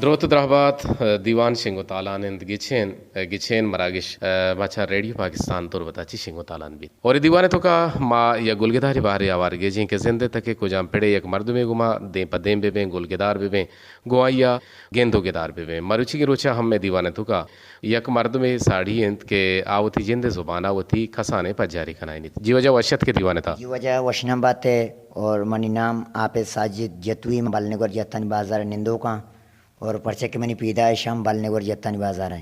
دروت درہبات، دیوان شنگ و تالان انت، گچین، گچین مراگش، ما چہ ریڈیو پاکستان تربت ء چہ شنگ و تالان بیت۔ اور اے دیوان ء توکا ما یک گلگداری بہرے آوارگیجیں کہ زند ء تک ء کجام پڑے یک مردمے گوما دیم پہ دیم بہ بیں، گلگدار بہ بیں، گوں آئی ء گند و گدار بہ بیں۔ مروچیگیں روچ ء ہم مئے دیوان ء توکا یک مردمے ساڑی انت کہ آ وتی جند ء زبان ء وتی کسانیں پجارے کنائینیت۔ جی واجہ وش اتک ئے دیوان ء تہا۔ جی واجہ وشنام بات ئے۔ اور منی نام حافظ ساجد جتوئی، من بل نگور جتانی بازار ء نندوکاں اور پرچہ کہ منی پیدائش ہم بل نگور جتانی بازار ء۔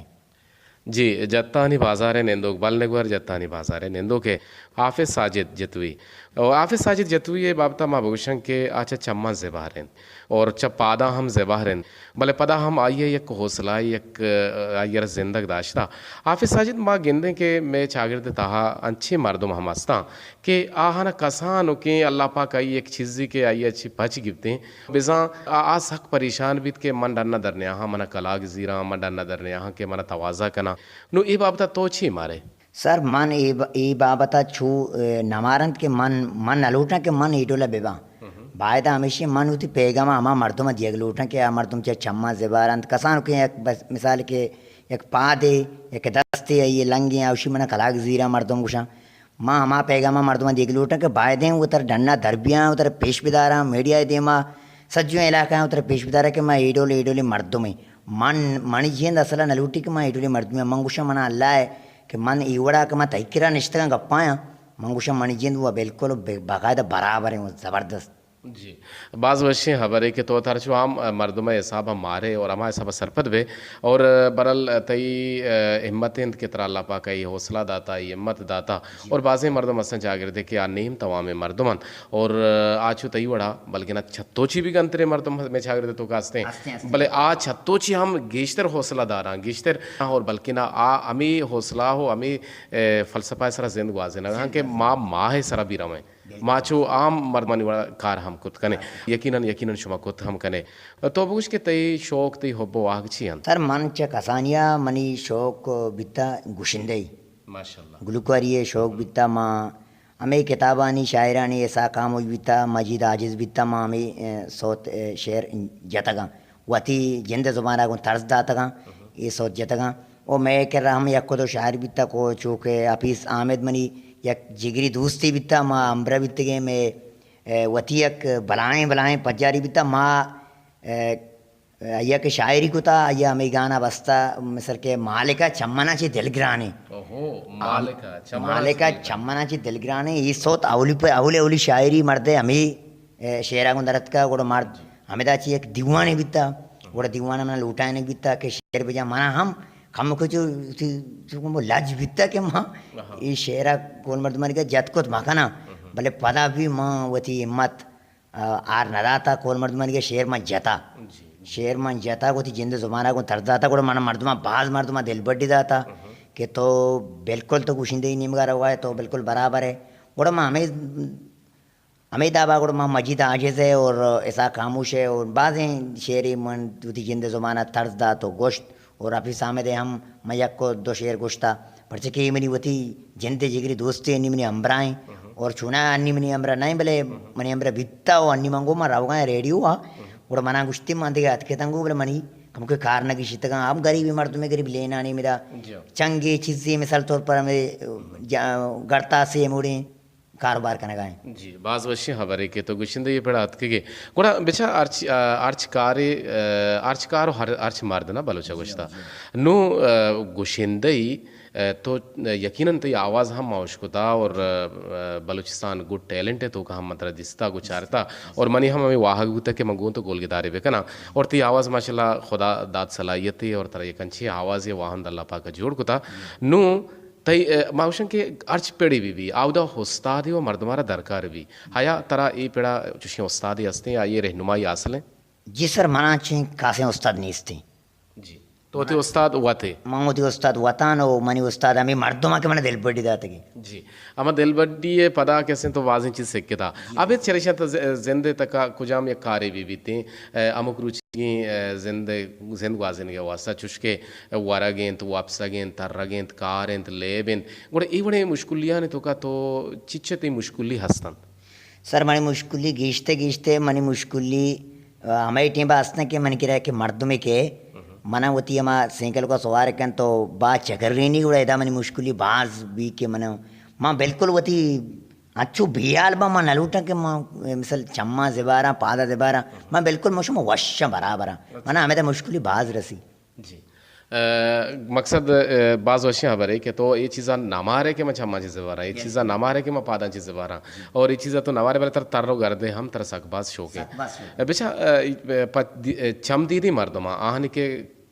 جی، جتانی بازار ء نندوک، بل نگور جتانی بازار ء نندوک ء حافظ ساجد جتوئی۔ اور حافظ ساجد جتوئی ء بابت ء ما بگوشن کہ آ چہ چماں زبہر انت اور چہ پاداں ہم زبہر انت، بلے پدا ہم آئی ء یک حوصلہ، یک، آئی ء را زندگ داشتہ۔ حافظ ساجد، ما گندیں کہ مئے چاگرد ء تہا انچیں مردم ہم ہستاں کہ آہانا کسانکیں اللہ پاک آئی یک چیزے کہ آئی ء چہ پچ گپتیں، بزاں آ، آ سک پریشان بیت کہ من ڈن ء در نیاہاں، من ء کلاگ زیراں، من ڈن ء در نیاہاں کہ من ء توازہ کناں۔ نوں اے بابت ء تو چی مارے؟ سر، من اے ب-، اے بابت ء چو، اے، نہ مارنت کہ من، من نہ لوٹاں کہ من اے ڈول ء بہ باں۔ باید ء ہمیشی من وتی پیغام ء ہما مردم ء دیگ لوٹاں کہ آ مردم چہ چماں زبہر انت۔ کسانکیں یک بس-، مثال کہ یک پادے، یک دستے، آئی ء لنگیں، آ اوشی من ء کلاگ زیراں مردم گوشاں۔ ما ہما پیغام ء مردماں دیگ لوٹاں کہ بایدیں وتر ڈنا در بیاں، وتر پیش بداراں، میڈیا ء دیما، سجویں علاقہ ء وتر پیش بداراں کہ ما اے ڈول، اے ڈولیں مردمیں۔ من، منی جند اصلا نہ لوٹی کہ ما اے ڈولیں مردمیں۔ من گوشاں منا اللہ ء کہ من اے وڑا کہ من تئی کرا نشتگاں گپایاں، من گوشاں منی جند و بالکل بے-، باقاعدہ برابر ہیں، زبردست۔ جی، باز وشیں ہبرے کہ تو ترا چو عام مردم ء حساب ء مارے اور ہما حساب ء سرپد بے اور برل تئی، ء، ہمت انت کہ ترا اللہ پاک ء اے حوصلہ داتا، اے ہمت داتا۔ اور بازیں مردم ہستن چاگردے کہ آ نیم توامیں مردم انت اور آ چو تئی وڑا بلکنا چھتوچی بھی گنترے مردم مئے چاگردے توکا ہستیں۔ ہستیں، ہستیں۔ بلے آ چھتوچی ہم گیشتر حوصلہ داراں، گیشتر اور بلکنا آ ہمے حوصلہ و ہمے، ء، فلسفہ ء سرا زند گوازینگاں کہ ما ماہ ء سرا بھی رویں۔ ما چو عام مردمانی وڑا کار ہم کت کنیں۔ یقیناً، یقیناً شما کت ہم کنے۔ تو بگوش کہ تئی شوق، تئی حب و واہگ چی انت؟ سر، من چہ کسانیا منی شوق بیتا گشندہی۔ ماشاءاللہ۔ گلوکاری ء شوق بیتا، ما ہمے کتابانی شاعرانی اسحاق خاموش بیتا، مجید عاجز بیتا، ما ہمے، ء، صوت، ء، شعر جتگاں۔ وتی جند ء زبان ء گوں طرز داتگاں، اے صوت جتگاں۔ و مئے کرا ہم یک و دو شاعر بیتگ، و چو کہ حفیظ احمد منی یک جگری دوستے بیتگ، ما ہمبرا بیتگیں، مئے، ء، وتی یک بلاہیں بلاہیں پجاری بیتگ۔ ما، ء، آئی ء کہ شاعری کتا، آئی ء ہمے گانا بستا، مثل کہ مالکا چمنا چہ دلگرانے۔ اوہو، مالکا چمنا مالکا چہ دلگرانے۔ چمنا چہ دلگرانے، اے صوت اولی پہ، اولی اولی شاعری مردے ہمے، ء، شعرا گوں درتکا، گڑا مرد ہمدا چہ یک دیوانے بیتا، گڑا دیوان ء منا لوٹائینگ بیتا کہ شعر بجا۔ منا ہم کمکے چو، چو، چو کمو لج بیتا کہ ما اے شعرا کول مردمانی کہ جت کت مکناں، بلے پدا بھی ما وتی ہمت، ء، ہار نہ داتا، کول مردمانی کہ شعر من جتا۔ شعر من جتا، وتی جند زبانا گوں طرز داتا، گڑا منا مردماں، باز مردماں دلبڈی داتا کہ تو بالکل تو گشندہی نیمگا روگا ئے، تو بالکل برابر ئے۔ گڑا ما ہمے ہمے دابا گڑا ما مجید عاجز ء اور اسحاق خاموش ء اور بازیں شعرے من وتی جند ء زبان ء طرز دات و گوشت، اور حفیظ حامد ء ہم من یک و دو شعر گوشتا، پرچہ کہ اے منی وتی جند ء جگری دوستے، انی منی ہمبراہ ایں اور چوناہا انی منی ہمبراہ نہ ایں، بلے منی ہمبراہ بیتا و انی من گوں من روگاں ریڈیو ء، گڑا منا گوشتی من دگہ اتکتاں گوں، بلے منی کمکے کار نہ گیشتگاں، ہم گریبیں مردمے، گریب لینانی مدا چنگے چیزے، مثال طور پر ہمے جا-، گڑتاسے ہموڑیں کاروبار کنگا ایں۔ جی، باز وشیں ہبرے کہ تو گشندہی پڑا اتکگے۔ گڑا بچار ہرچ، آ، ہرچ کارے، آ، ہرچ کار و ہر، ہرچ مرد نا بلوچا گوشتا۔ نوں، آ، گشندہی، آ، تو یقیناً تئی آواز ہم ما اشکتا اور، آ، بلوچستان گڈ ٹیلنٹ ء توکا ہم من ترا دیستا گوں چارتا اور منی ہم ہمے واہگ بوتا کہ من گوں تو گولگدارے بکناں اور تئی آواز ماشاءاللہ خدا دات صلاحیتے اور ترا یک انچیں آوازے واہند اللہ پاک ء جوڑ کتا۔ نوں تئی، ء، ما گوشن کہ ہرچ پڑے بہ بی، آودا استادے و مردمارا درکار بی۔ آیا ترا اے پڑا چوشیں استادے ہستیں، آئی رہنمائی حاصل ہیں؟ جی سر، منا چیں خاصیں استاد نیستیں۔ جی۔ تو وتی استاد وت ئے؟ من وتی استاد وتان و منی استاد ہمیں مردماں کہ منا دلبڈی داتگی۔ جی۔ اما دلبڈی ء پدا کسیں تو بازیں چیز سکتا۔ جی۔ ابید چریشاں تو ز-، زند تکا کجام یک کارے بہ بیتیں، ء، ہمک روچ گیں، ء، زند، زند گوازینگ ء واسطہ چوشکہ ورگ انت، وپسگ انت، ترگ انت، کار انت، لیب انت، گڑا اے وڑیں مشکلیانی توکا تو چچ تئی مشکلی ہست انت؟ سر، منی مشکلی گیشتر گیشتر منی مشکلی ہمے ٹیم با ہستن کہ من کرا کہ مردمے کہ منا وتی ہما سینکل کو سوار کن تو با چکرینی گڑا ادا منی مشکلی باز بی کہ من، ما بالکل وتی انچو بیال با، ما نلوٹاں کہ ما مثل چماں زباراں، پادا زباراں، ما بالکل مشما وشاں برابراں، منا ہمے مشکلی باز رسی۔ جی۔ مقصد باز وشیں خبرے کہ تو اے چیزا نمارے کہ من چماں چیز زباراں، اے چیزا نمارے کہ من پاداں چیز زباراں، اور اے چیزا تو نمارے بلے تر تر و گردے ہم تر سک باز شوقیں۔ سک باز شوقیں۔ بچا، چم دیدی مردماں آہنی کہ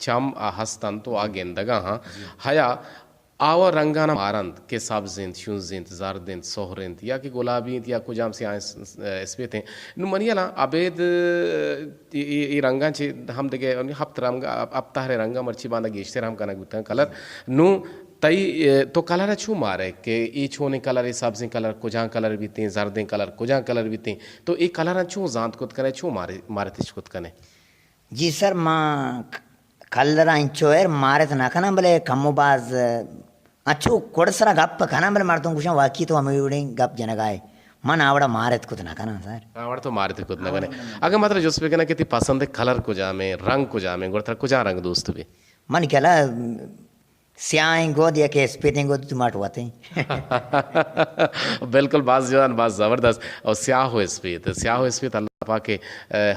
چم ہستن تو آ گندگا ہاں، حیا آوا رنگانا مارند کہ سبز انت، شونز انت، زرد انت، سہر انت، یا کہ گلابی انت، یا کجام سیاہ انت، اسپیت انت۔ نو منی الان ابید اے، اے، اے رنگاں چہ ہم دگہ ہپت رنگ، ہپت تہرے رنگاں مرچی باندا گیشتر ہم کنگ بوتگ کلر۔ نو تئی، تو کلر چو مارے کہ اے چونیں کلر، اے سبزیں کلر، کجام کلر بیتیں، زردیں کلر، کجام کلر بیتیں؟ تو اے کلراں چو زانت کت کنے، چو مارے، مارتش کت کنے؟ جی سر، ما کلر انچو ایر مارت نہ کناں، بلے کم و باز انچو کڑ سرا گپ کناں، بلے مردم گوشاں واقعی تو ہمے وڑیں گپ جنگا ئے۔ من آوڑا مارت کت نہ کناں سر۔ آوڑا تو مارت کت نہ کنے۔ اگاں ما ترا جست بکناں کہ تی پسند کلر کجامیں، رنگ کجامیں، گڑا ترا کجام رنگ دوست بی؟ من کلا سیاہیں گود یا کہ اسپیتیں گود تو ماٹ وتیں۔ بالکل، باز جوان، باز زبردست۔ اور سیاہ و اسپیت، سیاہ و اسپیت اللہ پاک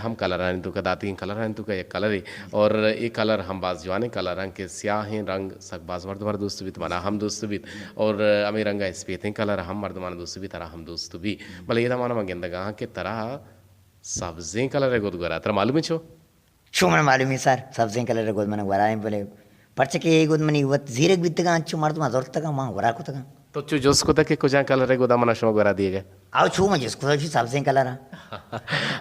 ہم کلرانی توکا داتگیں، کلرانی توکا یک کلرے، اور اے کلر ہم باز جوانیں کلر انت کہ سیاہیں رنگ سک باز مردماں دوست بیت، منا ہم دوست بیت، اور ہمے رنگا اسپیتیں کلر ہم مردماں دوست بیت، ترا ہم دوست بی۔ بلے اے دمانا من گندگا ہاں کہ ترا سبزیں کلر گود گورا، ترا معلوم ہے چو؟ چو من معلوم ہے سر، سبزیں کلر گود من گورا ہیں، بلے پرچہ کہ اے گود منی وت زیرگ بیتگاں، چو مردماں زرتگاں، من گورا کتگاں۔ تو چو جست کتگ کہ کجام کلر ءِ گدا منا شما گورا دیگ ءَ؟ آؤ، چو من جست کتگ، چو سبزیں کلر ءَ۔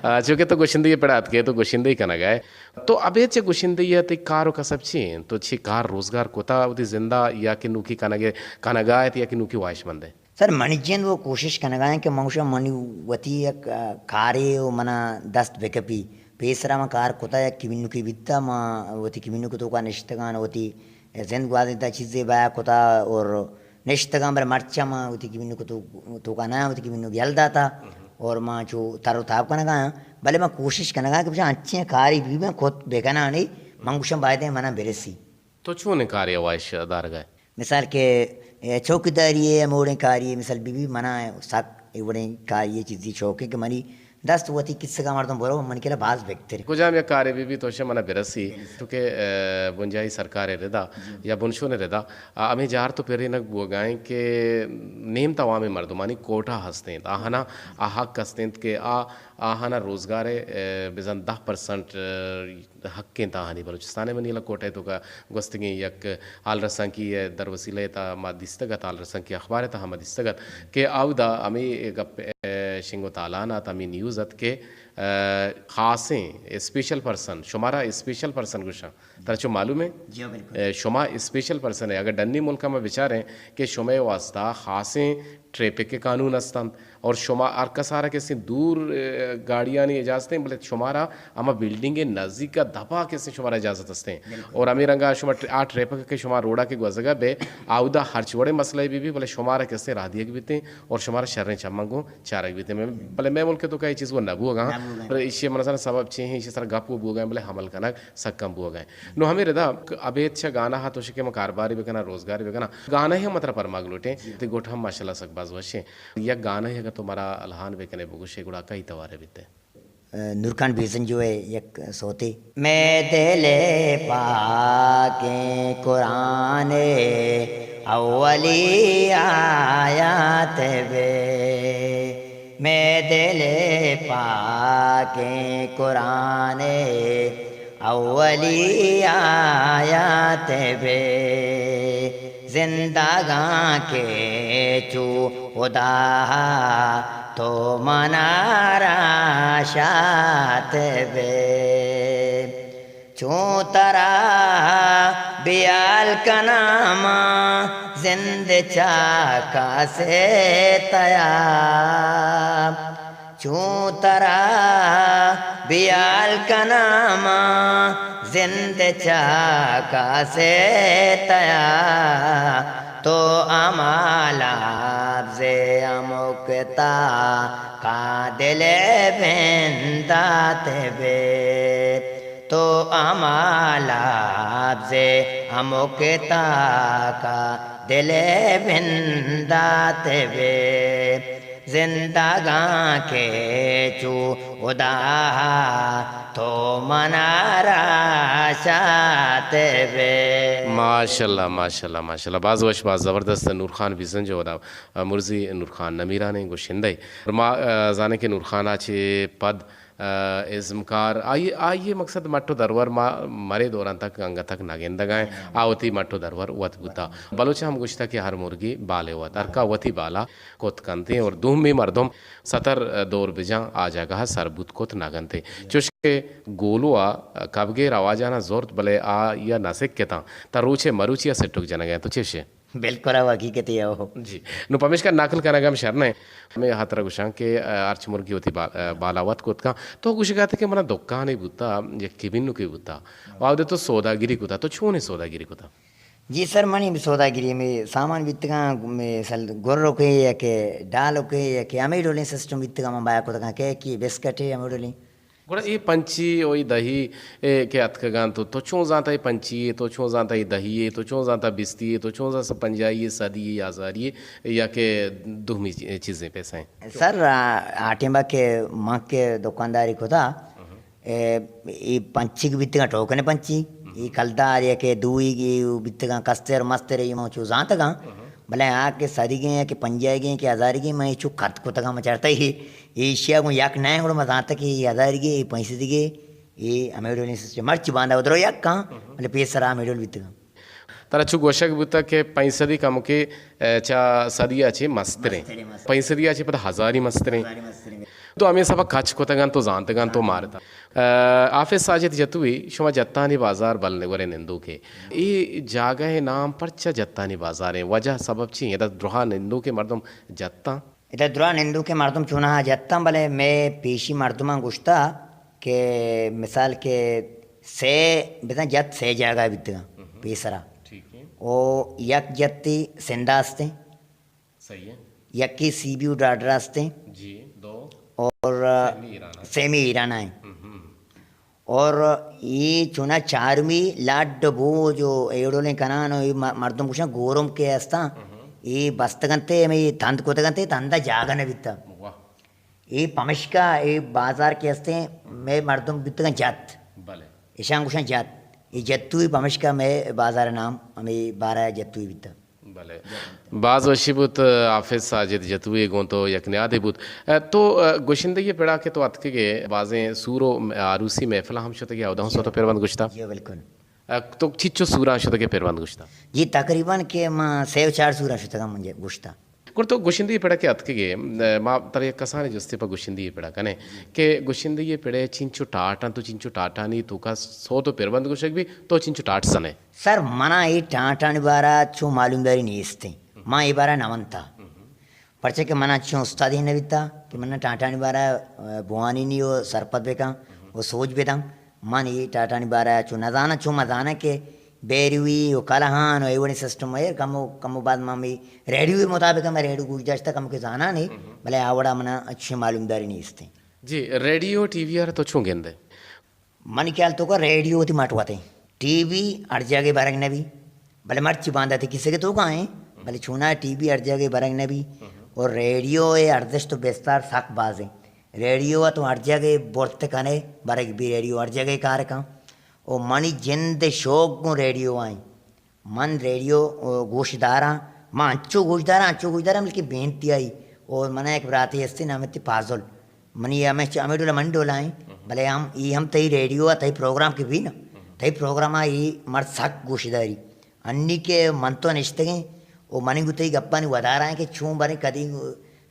آ، چونکہ تو گشندگی پڑ اتکے، تو گشندگی کنگ ءَ ئے۔ تو ابید چہ گشندگی ءَ تئی کار و کسب چی انت؟ تو چی کار روزگار کتا وتی زند ءَ یا کہ نوکی کنگ ءَ، کنگ ءَ ات یا کہ نوکی واہشمند ئے؟ سر، منی جند و کوشش کنگ ءَ انت کہ من گوشاں منی وتی یک، آ، کارے و منا دست بکپی۔ پیسرا من کار کتا، یک کمینوکے بیتا، من وتی کمینوک توکا نشتگاں، وتی زند گوازینتا، چیزے بیا کتا اور نشتگاں، بلے مرچاں من وتی کمینوک تو، توکا نہ آں، وتی کمینوک یل داتا اور من چو تر و تاب کنگا آں، بلے من کوشش کنگا آں کہ بچا انچیں کارے بہ بی من کت بکناں، نی من گوشاں بایدیں منا برسی۔ تو چونیں کارے ءِ واہش دارگ ءَ ئے؟ مثال کہ، اے، چوکیداری ءِ ہموڑیں کارے، مثال بہ بی منا سک اے وڑیں کارے چیزے شوق ایں کہ منی دست وتی کسگا مردم برو، من کلا باز بہتر۔ کجام یک کارے بہ بی تو شے منا برسی، چونکہ، اے، بنجاہی سرکار ءِ ردا یا بنشون ءِ ردا، آ، ہمے جار تو پرینگ بوگا ایں کہ نیم توامیں مردمانی کوٹا ہست انت، آہانا آ حق ہست انت کہ آ، آہانا روزگار ءِ، اے، بزاں دہ پرسنٹ، اے، حق انت آہانی۔ بلوچستان ءِ منی الان کوٹہ ءِ توکا گوستگیں یک حال رسانکی ءِ در وسیلہ ءِ تہا ما دیستگ ات، حال رسانکی اخبار ءِ تہا ما دیستگ ات کہ اودا ہمے گپ، اے، شنگ و تالان ات، ہمے نیوز ات کہ، اے، خاصیں اسپیشل پرسن، شمارا اسپیشل پرسن گوشاں، ترا چو معلوم ہے؟ جی ہاں، بالکل۔ اے، شما اسپیشل پرسن ہے، اگر ڈنی ملک ءَ ما بچاریں کہ شمئے واسطہ خاصیں ٹریفک ءِ قانون است انت، اور شما ہر کس ءَ را کسیں دور، اے، گاڑیانی اجازت ایں، بلے شمارا ہما بلڈنگ ءِ نزیک ءَ دپ ءَ کسیں شمارا اجازت است ایں۔ بالکل۔ اور ہمے رنگ ءَ شما ٹر-، آ ٹریفک کہ شما روڈ ءَ کہ گوزگ ءَ بے، آودا ہرچ وڑیں مسئلہ بہ بی، بلے شمارا کسیں راہ دیگ بیت ایں اور شمارا شریں چماں گوں چارگ بیت ایں۔ بلے مئے ملک ءِ توکا اے چیز وہ نہ بوگا، نہ بوگا۔ بلے ایشی ءِ من سرا سبب چی ایں، ایشی سرا گپ وہ بوگا، بلے عمل کنگ سکم بوگا۔ نو ہمے ردا ابید چہ گانا ءَ تو شکے من کارباری بکناں، روزگاری بکناں۔ گانا ہی ہم ترا پرماگ لوٹیں، تئی گٹ ہم ماشاءاللہ سک باز وشیں۔ یک گانا ہی اگر تو مارا الہان بکنے بگوشے گڑا کئی توارے بیتے؟ نورخان بیزنجو ءِ یک سوتے۔ مئے دل ءِ پاکیں قرآن ءِ اولی آیات بے، مئے دل ءِ پاکیں قرآن ءِ اولی آیات بے، زندگاں کہ چو خدا تو منارا شات بے۔ چوں ترا بیال کناں ما زند چا کاسے تیا۔ چوں ترا بیال کناں ما زند چا کاسے تیا۔ تو ہما لبز ہمکتا کا دل بندات بے، تو ہما لبز ہمک تاکا دل بندات بے، زندگاں کے چو ادا تو منا راشات بے۔ ماشاءاللہ، ماشاءاللہ، ماشاءاللہ، باز وش، باز زبردست۔ نور خان بزنجو، ادا مرزی نور خان نمیرانیں گشندہ۔ ما، آ، زانیں کہ نور خان ءَ چہ پد، آ، ازمکار، آئی، آئی مقصد مٹ و درور ما مرے دوراں تک انگت تک نہ گندگ ءَ ایں۔ آ وتی مٹ و درور وت بوتا۔ بلوچ ہم گوشتا کہ ہر مرگی بالے وت، ہر کا وتی بالا کت کنتیں اور دومی مردم ستر دور بجاں آ جاگہ سر بوت کت نہ کنتیں۔ چوش کہ گولو ءَ کبگے رواجانا زرت، بلے آ یا نہ سکتاں، تا روچے مروچی ءَ سٹک جنگ ءَ۔ تو چے شے؟ بالکل، او حقیقتے او۔ جی۔ نو پمیشکا نقل کنگ ہم شر نہ۔ ہمے ہاترا گوشاں کہ، آ، ہرچ مرگی وتی با-، آ، بالا وت کت کن۔ تو گوشگا ات کہ منا دکانے بوتا، یک کبینکے بوتا۔ و آودے تو سوداگری کتا، تو چونیں سوداگری کتا؟ جی سر، منی سوداگری، مے سامان بیتگاں، مے سل گرکے یا کہ ڈالکے یا کہ ہمے ڈولیں سسٹم بیتگاں، من بایا کتگاں کہ، کہ بسکٹے ہمے ڈولیں۔ گڑا اے پنچی و اے دہی، اے، کہ اتکگاں تو، تو چون زانتا اے پنچی اے، تو چون زانتا اے دہی اے، تو چون زانتا بیستی اے، تو چون زانتا پنجاہی اے، صدی اے، ہزاری اے، یا کہ دومی چی-، چیزیں پیسہ ایں؟ سر، آ، آ ٹیما کہ من کہ دکانداری کتا، اے، اے پنچی کہ بیتگاں ٹوکن پنچی، اے کلدار یا کہ دوئی کہ بیتگاں کستر مستر، اے من چو زانتگاں، بلے آ کہ صدیگیں یا کہ پنجاہیگیں کہ ہزاریگیں من اے چو کت کتگاں، من چارتا اے ایشی ءَ گوں یک نہ ایں، گڑا ما زانت کہ اے ہزاریگے، اے پنچ سدیگے، اے ہمے ڈولیں سسٹم۔ مرچی باندا و درو یک کاں، بلے پیسرا ہمے ڈول بیتگاں۔ ترا چو گوشگ بوتگ کہ پنچ سدی کمکے، اے، چہ صدی ءَ چہ مستریں۔ مستریں، مستریں۔ پنچ سدی ءَ چہ پدا ہزاری مستریں۔ ہزاری مستریں۔ تو ہمے سبا کچ کتگاں، تو زانتگاں، تو مارتا۔ اے، حافظ ساجد جتوئی، شما جتانی بازار بل ورے نندوکے۔ اے جاگہ نام پرچا جتانی بازار ایں؟ وجہ سبب چی ایں؟ ادا درہا نندوکے مردم جتاں؟ ادا درا نندوکیں مردم چوناہا جتاں، بلے مئے پیشی مردماں گوشتا کہ مثال کہ سئے بزاں جت سئے جاگہ بیتگاں پیسرا۔ ٹھیک ہے۔ او یک جتی سندھا استیں۔ صحیح ہے۔ یکی سی بی و ڈاڈرا استیں۔ جی، دو۔ اور سیمی ایران ہے۔ سیمی ایران ہے۔ اور اے چونا چارمی لڈ بوج و ایڑولیں کنان و اے م-، مردم گوشاں گورم کہ استاں، اے بستگنتے، ہمے تند کتگنتے، تندا جاگہ نہ بیتا۔ واہ۔ اے پمشکا اے بازار کہ استیں، مئے مردم بیتگاں جت۔ بلے۔ اشاں گوشاں جت۔ اے جتوئی پمشکا مئے بازار نام ہمے بارہ جتوئی بیتا۔ بلے۔ باز وشی بوت، حافظ ساجد جتوئی گوں تو یک نیادے بوت۔ اے، تو، اے، گشندگی پڑا کہ تو اتکگے، بازیں سور و آروسی محفل ہم شتگے، اودا ہم سوت و پربند گشتا؟ جی، بالکل۔ اے، تو چیچو سوراں شتگے پربند گشتا؟ جی، تقریباً کہ ما سئے و چار سوراں شتگاں من گشتا۔ گڑا تو گشندگی پڑا کہ اتکگے، اے، ما ترا یک کسانیں جستے پہ گشندگی پڑا کنیں کہ گشندگی پڑے چنچو ٹاٹاں، تو چنچو ٹاٹانی توکا سوت و پربند گشگ بی، تو چنچو ٹاٹ زنے؟ سر، منا اے ٹانٹانی بارا چو معلومداری نیست ایں۔ ما اے بارا نہ ونتا۔ پرچہ کہ منا چو استادے نہ بیتا کہ منا ٹانٹانی بارا، اے، بوانینی و سرپد بکن و سوج بدن۔ من اے ٹانٹانی بارا چو نہ زاناں، چو ما زاناں کہ بیروی و کلہان و اے وڑیں سسٹم ایر کمو، کمو بعد ما می ریڈیو مطابق ما ریڈیو گوش داشتا، کمو کہ زاناں نے، بلے آ وڑا منا اچھی معلومداری نیست ایں۔ جی، ریڈیو، ٹی وی آر تو چون گندے؟ منی خیال توکا ریڈیو وتی مٹ وتیں۔ ٹی وی ہر جاگہ برگ نہ بی، بلے مرچی باندا تئی کسے کہ توکا ایں، بلے چونا ٹی وی ہر جاگہ برگ نہ بی۔ اور ریڈیو اے ارزشت و بستار سک بازیں۔ ریڈیو ء تو ہر جاگہ برت کنے، برگ بی ریڈیو ہر جاگہ کار کن۔ او منی جند شوق گوں ریڈیو آئیں۔ من ریڈیو، او، گوش داراں، من انچو گوش داراں، انچو گوش داراں، بلکہ بے انتہائی۔ او منا یک براتے ہستے نام تی فاضل۔ منی ہمے چ-، ہمے ڈولا من ڈولا ایں، بلے ہم، ای ہم تئی ریڈیو ء تئی پروگرام کہ بی نا، تئی پروگرام ء ای مرد سک گوش داری۔ انی کہ من تو نشتگیں، او منی گوں تئی گپانی ودارا ایں کہ چون بریں کدی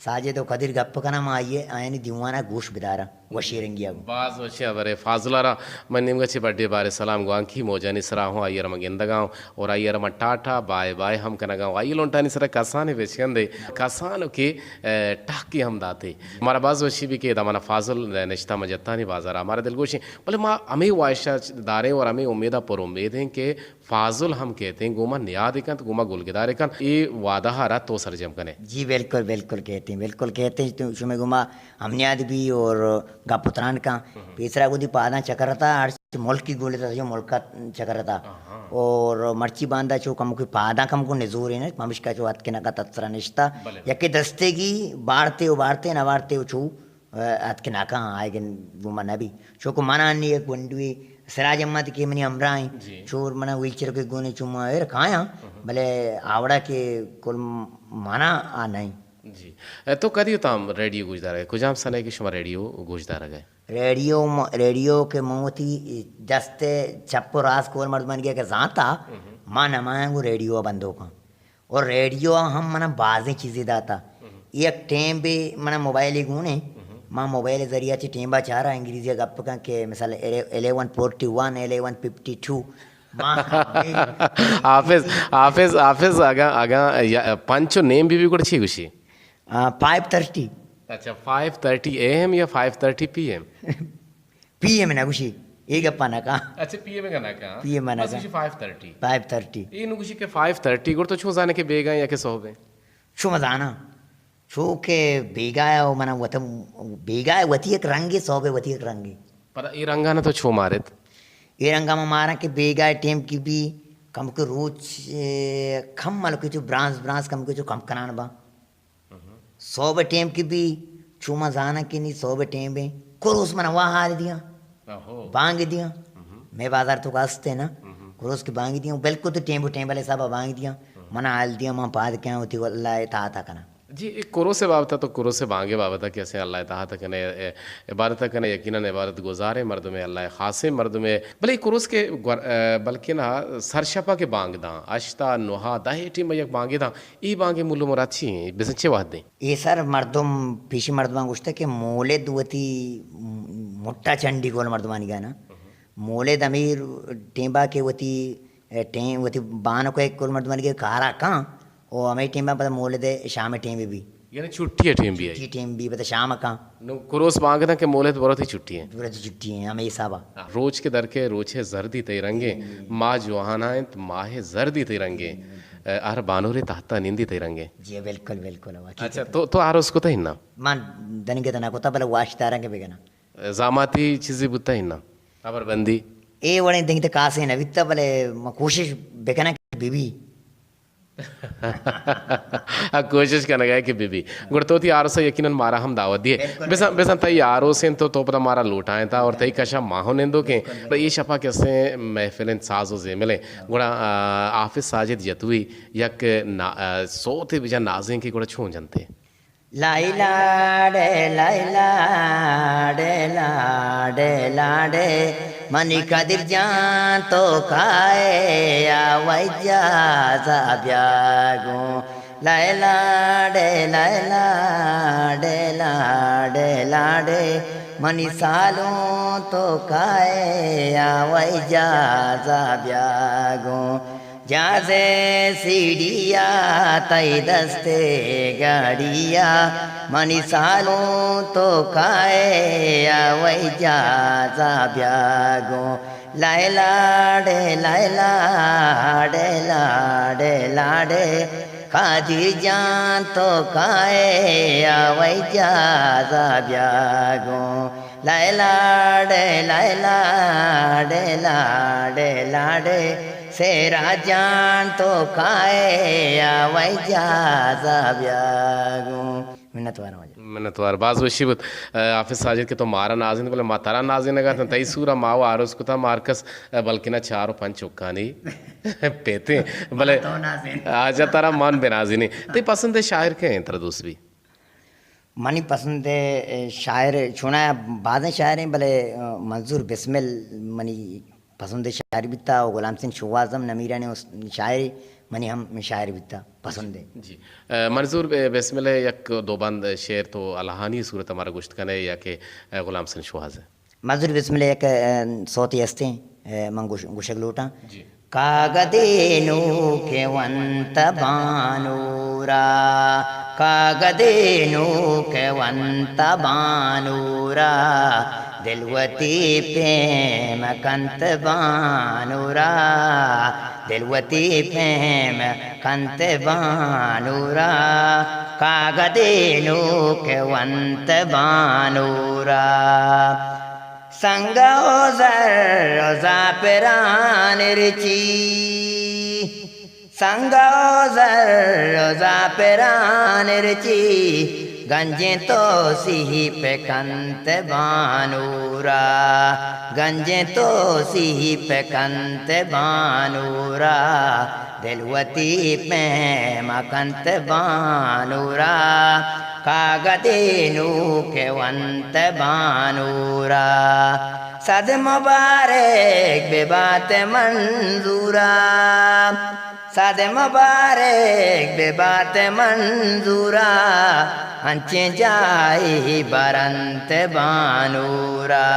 ساجد و قدیر گپ کناں، ما آئی ء، آیانی دیوان ء گوش بداراں۔ وشی رنگی ءَ گوں۔ باز وشیں ہبرے۔ فاضل ءَ را من نیمگ ءَ چہ بڈے بارے سلام گوں، ہانکی موجانی سرا ہوں، آئی ءَ را من گندگ ءَ ہوں اور آئی ءَ را من ٹاٹا بائے بائے ہم کنگ ءَ ہوں۔ آئی لنٹانی سرا کسانیں بچکندے، کسانکیں، اے، ٹہکے ہم داتے۔ مارا باز وشی بی کہ ادا منا فاضل نشتہ مجتانی بازار ءَ، مارا دلگوشیں، بلے ما ہمے واہش ءَ داریں اور ہمے امید ءَ پر امید ایں کہ فاضل ہم کیت ایں، گوں ما نیاد کنت، گوں ما گلگدار کنت، اے وعدہ ءَ را تو سرجم کن ئے۔ جی بالکل، بالکل کیت ایں، بالکل کیت ایں، تو شمے گوں ما ہم نیاد بی اور گپ و تران کن۔ پیسرا گوں دی پاداں چکر اتا، ہر ملکی گولے تا جو ملک ءَ چکر اتا۔ اور مرچی باندا چو کمکو پاداں کمکو نزور ایں، پمشکا چو اتکن اگا تترا نشتا۔ بلے۔ یکے دستے گی بارتے و بارتے نہ بارتے و چو اتک ناکاں، آئیگن گوما نبی۔ چوکہ منا انی یک گونڈوے سراج احمد کہ منی ہمراہ ایں، جی۔ چور منا ویل چیئر کہ گونے چوما ایر کایاں، بلے آوڑا کہ کل منا آ نہیں۔ جی۔ اے، تو کدی تام ریڈیو گوش دارگ ئے؟ کجام سنے کہ شما ریڈیو گوش دارگ ئے؟ ریڈیو م-، ریڈیو کہ من وتی دست چپ و راست کول مردمانی کہ زانتا، ما نمایاں گوں ریڈیو بندوکاں۔ اور ریڈیو ءَ ہم منا بازیں چیزے داتا۔ یک ٹیم بے منا موبائلے گون ایں، ما موبائل ذریعہ چہ ٹیم با چارا انگریزی ءَ گپ کن کہ مثال الیون فورٹی ون، الیون ففٹی ٹو۔ ما حافظ، حافظ، حافظ اگاں، اگاں یا پنچ و نیم بی بی گڑا چی گوشی؟ آ، فائیو تھرٹی۔ اچھا، فائیو تھرٹی اے ایم یا فائیو تھرٹی پی ایم؟ پی ایم نہ گوشی، اے گپا نہ کن۔ اچھا، پی ایم کا نہ کن۔ پی ایم نہ بس کن۔ گوشی فائیو تھرٹی۔ فائیو تھرٹی۔ اے نو گوشی کہ فائیو تھرٹی، گڑا تو چون زانے کہ بیگاہ ایں یا کہ صحب ایں؟ چو مزانا۔ چو کہ بیگاہ ءَ منا وت-، بیگاہ ءَ وتی یک رنگے، صحب ءَ وتی یک رنگے۔ پدا اے رنگا نہ تو چو مارت؟ اے رنگا ما ماراں کہ بیگاہ ٹیم کی بی کم کہ روچ، اے، کم ملکی چو برانز، برانز کم کہ چو کم کنان با۔ صحب ٹیم کی بی چو ما زاناں کہ نی صحب ٹیم بے، کروس منا وا حال دیاں۔ بانگ دیاں۔ مے بازار تو کا استے نا۔ کروس کی بانگ دیاں، بالکل تو ٹیم بو ٹیم والے صاحب بانگ دیاں۔ منا حال دیاں، من پاد کیاں وتی اللہ اطاعت کنا۔ جی، اے کروس بابت تو کروس بانگ بابت کہ اسے اللہ اطاعت کنے، اے، عبادت کنے، یقیناً عبادت گزاریں مردمے، اللہ خاصیں مردمے۔ بلے اے کروس کہ گور-، اے، بلکنا سرشپا کہ بانگ داں، ہشتا، نہا، دہ ٹیم یک بانگ داں، اے بانگ مول و مراد چی ایں؟ بزاں چے وہد ایں؟ اے سر مردم، پیشی مردماں گوشتہ کہ مولد وتی مٹا چنڈی گول مردمانی گانا۔ مولد امیر ٹیمبا کہ وتی، اے، ٹیم وتی بانک ایک گول مردمانی کے کارا کان، او ہمیں ٹیمبا پتہ مولد شام ٹیم بھی۔ یعنی چھٹی ٹیم بھی ہے۔ چھٹی ٹیم بھی پتہ شام کان۔ نو کروس بانگ داں کہ مولد برو تئی چھٹی ایں۔ برو تئی چھٹی ایں، ہمے حسابا۔ روچ کہ در کئے روچ ءِ زردی تئی رنگیں، ماہ جوہانا انت ماہ ءِ زردی تئی رنگیں، ہر بانورے تحتا نندی تئی رنگیں۔ جی بالکل، بالکل، حقیقت۔ اچھا، تو، تو آروس کتہ انا؟ من دنگت نہ کتہ، بلے واش داراں کہ بکناں۔ زاماتی چیزے بوتہ انا؟ خبر بندی؟ اے وڑیں دنگت کاسے نہ بیتہ، بلے من کوشش بکناں کہ بہ بی۔ آ کوشش کنگا اے کہ بہ بی۔ گڑا تو وتی آروسا یقیناً مارا ہم دعوت دیئے۔ بالکل، بزاں، بالکل۔ بزاں تئی آروس انت تو، تو پدا مارا لوٹائینتا اور تئی کشا ما ہوں نندوکیں۔ بالکل، بالکل۔ اے شپا کہ استیں محفل انت ساز و زیملیں۔ گڑا، آ، حافظ ساجد جتوئی یک نا-، آ، سوتے بجا نازینکے گڑا چون جنتے؟ لائے لاڑے، لائے لاڑے، لاڑے لاڑے، منی قدر جان تو کائے، آ وجہ زا بیا گوں۔ لائے لاڑے، لائے لاڑے، لاڑے لاڑے، منی سالوں تو کائے، آ وجہ زا بیا گوں۔ جازے سیڑیا تئی دستے گاڑیا، منی سالوں تو کائے، آ وئی جازا بیا گوں۔ لائے لاڑے، لائے لاڑے، لاڑے لاڑے، قادر جان تو کائے، آ وئی جازا بیا گوں۔ لائے لاڑے، لائے لاڑے، لاڑے لاڑے، سیرا جان تو کائے، آ وئی جازا بیا گوں۔ منتوار واجہ۔ منتوار، باز وشی بوت۔ اے، حافظ ساجد کہ تو مارا نازینت، بلے ما ترا نازینگا اتاں، تئی سورا ما و آروس کتا، ما ہر کس، اے، بلکنا چار و پنچ چکانی پیتیں، بلے تو نازین۔ آجا ترا مان بنازینیں۔ تئی پسندیں شاعر کئے انت ترا دوست بی؟ منی پسندیں، اے، شاعر چونایا بازیں شاعر ایں، بلے، اے، منظور بسمل منی پسندیں شاعر بیتا و غلام حسین شوہاز ہم نمیرانیں اس-، شاعرے، منی ہم شاعر بیتا، پسند ہے۔ جی۔ اے، منظور، اے، بسمل ءِ یک دو بند شعر تو الہانی صورت ءَ مارا گوشت کنے یا کہ، اے، غلام حسین شوہاز ءِ؟ منظور بسمل ءِ یک، اے، سوتے ہستیں، اے، من گوش-، گوشگ لوٹاں۔ جی۔ کاگدے نوکیں ونت بانورا، کاگدے نوکیں ونت بانورا، دل وتی پیم کنت بانورا، دل وتی پیم کنت بانورا، کاگدے نوک ونت بانورا۔ سنگ و زر و زعفران رچی، سنگ و زر و زعفران رچی، گنجیں توسیپ کنت بانورا، گنجیں توسیپ کنت بانورا، دل وتی پیم کنت بانورا، کاگدے نوک ونت بانورا۔ صد مبارک ببات منظورا، صد مبارک ببات منظورا، انچیں جاہے برنت بانورا،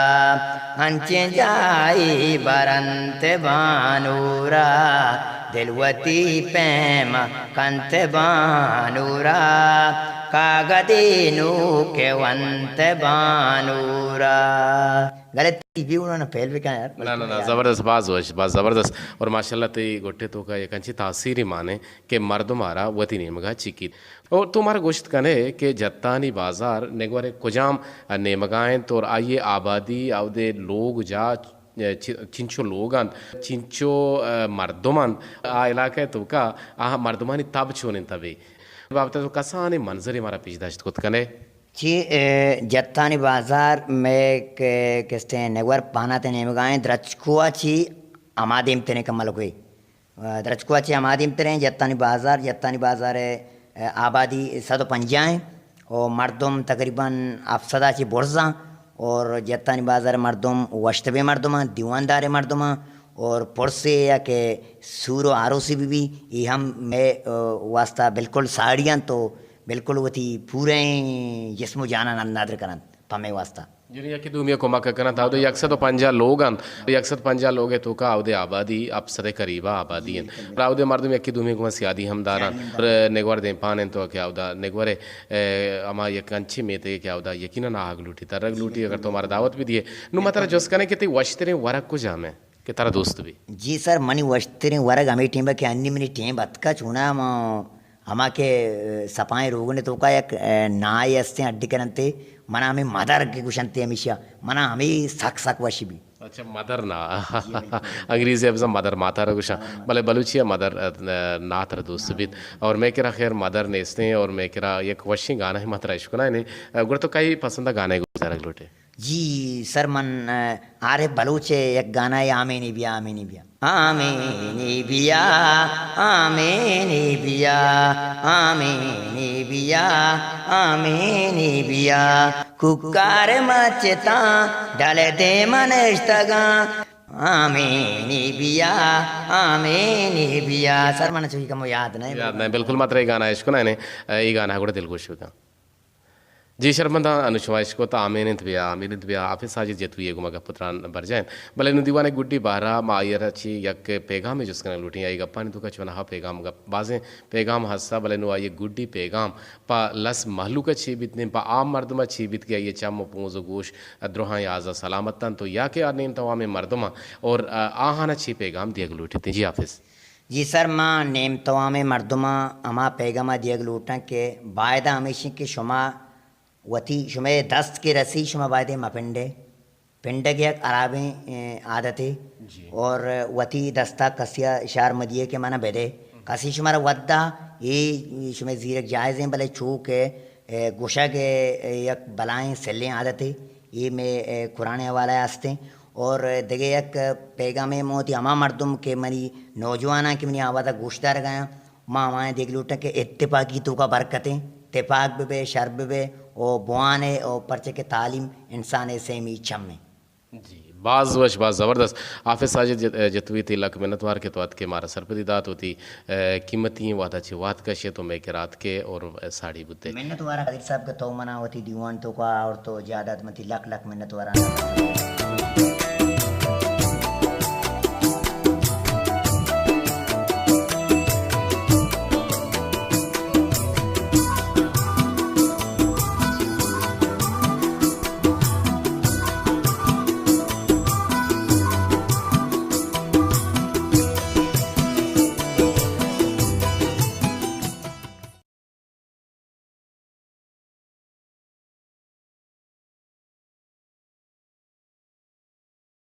انچیں جاہے برنت بانورا، دل وتی پیم کنت بانورا، کاگدے نوک ونت بانورا۔ غلط ای بھی انہوں نے فیل بھی کہا یار۔ نہ، نہ، نہ، زبردست، باز وش، باز زبردست۔ اور ماشاءاللہ تئی گٹے توکا یک انچیں تاثیرے مانے کہ مردم آرا وتی نیمگا چکیت۔ اور تو مارا گوشت کنے کہ جتانی بازار نگور کجام نیمگا انت اور آئی آبادی، اودے لوگ جا چ-، چنچو لوگ انت، چنچو، آ، مردم انت، آ علاقہ توکا آ مردمانی تب چون انت بے؟ بابت تو کسانیں منظرے مارا پیش داشت کت کنے؟ چی، اے، جتانی بازار میں کہ کستے نگور پانات نیمگائیں درچکوا چی ہما دیم تنے کمل کوئی۔ درچکوا چہ ہما دیمتریں جتانی بازار، جتانی بازار ءِ، آبادی سد و پنجاہ ایں و مردم تقریباً ہفت سد ءَ چہ برز آں اور جتانی بازار ءِ مردم وشتبیں مردم آں، دیوانداریں مردم آں اور پرسے یا کہ سور و آروسی بہ بی، اے ہم مئے، آ، واسطہ بالکل ساڑی انت و بالکل وتی پوریں جسم و جان ءَ ندر کننت پہ مئے واسطہ۔ یعنی یکے دومی ءَ کمک ءَ کننت، اود ءَ یک سد و پنجاہ لوگ انت، یک سد و پنجاہ لوگ ءِ توکا اود ءِ آبادی ہپت سد ءِ قریب ءَ آبادی انت۔ اور اود ءِ مردم یکے دومی ءَ گوما سیادی ہم دارنت۔ اور نگور دیمپان انت تو کہ اود ءَ نگور ءِ، اے، ہما یک انچیں میتگے کہ اود ءَ یقیناً آہگ لوٹی، ترگ لوٹی، اگر تو مارا دعوت بہ دیئے۔ نوں ما ترا جست کنیں کہ تئی وشتریں ورگ کجام انت کہ ترا دوست بی؟ جی سر، منی وشتریں ورگ ہمے ٹیم ءَ کہ انی منی ٹیم اتکا چونا ما ہما کہ، اے، سپائیں روگن ءِ توکا یک، اے، ناہے استیں اڈ کننتے، منا ہمے مدر کہ گوشنتے ہمیشیا، منا ہمے سک سک وش بی۔ اچھا، مدر نا۔ جی، بالکل۔ انگریزی ءَ بزاں مدر ماتار گوشاں، ہاں۔ بلے بلوچی ءَ مدر، اے، نات را دوست بیت۔ اور مئے کرا خیر مدر نیستیں اور مئے کرا یک وشیں گانا ہی ما ترا اشکنائیں۔ اے، گڑا تو کئی پسندہ گانا گوش دارگ لوٹے؟ جی سر، من، اے، عارف بلوچ ءِ یک گانا ہے، آمینی بیا، آمینی بیا۔ آمینی بیا، آمینی بیا، آمینی بیا، آمینی بیا۔ کوکار مچتاں ڈل دیم نشتگاں۔ آمینی بیا، آمینی بیا۔ سر، من چوکی کمو یاد نہیں۔ یاد نہیں، بالکل ما ترا اے گانا اشکنائیں، اے گانا گڑا دلگوش بکن۔ جی شرمنداں، انوں شما اشکت آمین انت بیا، آمین انت بیا، حافظ ساجد جتوئی ءِ گوما گپ ءُ تران برجاہ انت۔ بلے نوں دیوان ءِ گڈی بہر ءَ ما آئی ءَ را چہ یک پیغامے جست کنگ لوٹیں، آئی ءِ گپانی توکا چوناہا پیغام گپ، بازیں پیغام ہست، بلے نوں آئی ءِ گڈی پیغام پہ لس مہلوک ءَ چے بیت، نیم پہ عام مردم ءَ چے بیت کہ آئی ءِ چم ءُ پونز ءُ گوش درہاں یا آزا سلامت انت ءُ یا کہ آ نیم توامیں مردماں اور آہاں چے پیغام دیگ لوٹیت؟ جی حافظ۔ جی سر، ما نیم توامیں مردماں ہما پیغام ءَ دیگ لوٹاں کہ بایدہ ہمیش انت کہ شما وتی، شمئے دست کہ رسی، شما بایدے مہ پنڈے۔ پنڈگ یک ہرابیں، اے، عادتے۔ جی۔ اور وتی دستا کسیا شار مہ دیے کہ منا بدے۔ کسی شمارا ودا، اے شمئے زیرگ جائزیں، بلے چو کہ، اے، گوشگ، اے، یک بلائیں سلیں عادتے۔ اے مئے، اے، قرآن حوالہ ہستیں۔ اور دگہ یک پیغامے من وتی ہما مردم کہ منی نوجواناں کہ منی آوازا گوشدارگایاں، ما ہمایاں دیگ لوٹاں کہ اتفاقی توکا برکتیں، تپاک بہ بئے، شر بہ بئے، او بوانے، او پرچہ کہ تعلیم انسان ءِ سیمی چم ایں۔ جی، باز وش، باز زبردست. حافظ ساجد جت-، جتوئی، تئی لک منت وار کہ تو اتکے مارا سرپدی دات، وتی، اے، قیمتی وہدا چہ وہد کشے تو مئے کرا اتکے اور ساڑی بوتے. منت وار قادر صاحب کہ تو منا وتی دیوان توکا آورت، تو جاہ دات، من تئی لک لک منت وار آں.